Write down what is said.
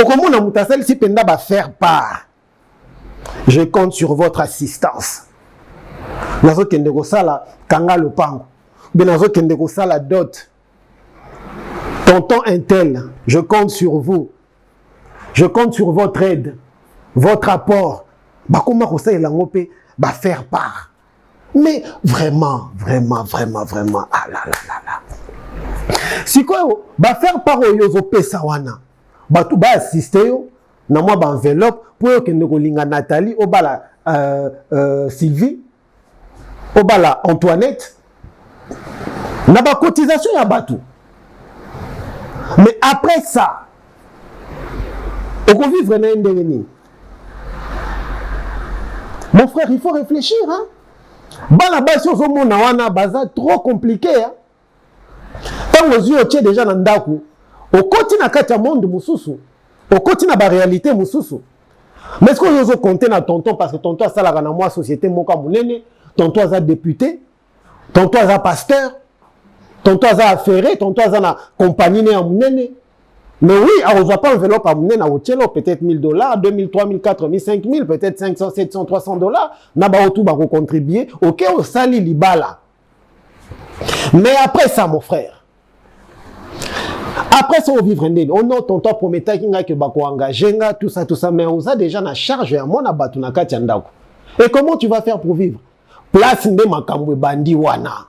Okomona moto asalisi mpenza bafaire part: "Je compte sur votre assistance, nazokende kosala kanga lopango mpe nazokende kosala dot. Tonton intel, je compte sur vous, je compte sur votre aide, votre apport." Bakoma kosalela yango mpe bafaire part. Mais vraiment, vraiment, vraiment, vraiment, ah là là là là! Sikoyo bafaire part oyo ozopesa wana, bato baassiste yo na mwa baenveloppe mpo oyo okende kolinga Nathalie, obala Sylvie, obala Antoinette na bacotisation ya bato. Mais après ça, okovivre na ye ndenge nini? Mon frère, il faut réfléchir, hein? Bana basi ozomona wana baza trop compliqué, hein? Ntango ozwi, otie déjà na ndako, okoti na kati ya monde mosusu, okoti na baréalité mosusu. Mais ce oyo ozocompter na tonton, parce que tonton asalaka na mwa société moko ya monene, tonton aza député, tonton aza pasteur, tonton aza affaire, tonton aza na compagnie ne ya monene. Mais oui, akozwa pas enveloppe ya monene, akotiela peut-être 1000 $, 2000, 3000, 4000, 5000, peut-être 500, 700, 300 $ na baotu bakocontribue. Ok, osali libala, mais après ça, mon frère, après ça, ovivre ndeni? Oh non, tonton prometaki nga ke bakoengage nga, tout ça, tout ça. Mais oza déjà na charge ya mwana bato na kati ya ndako. Et comment tu vas faire pour vivre? Place nde makambo ebandi wana.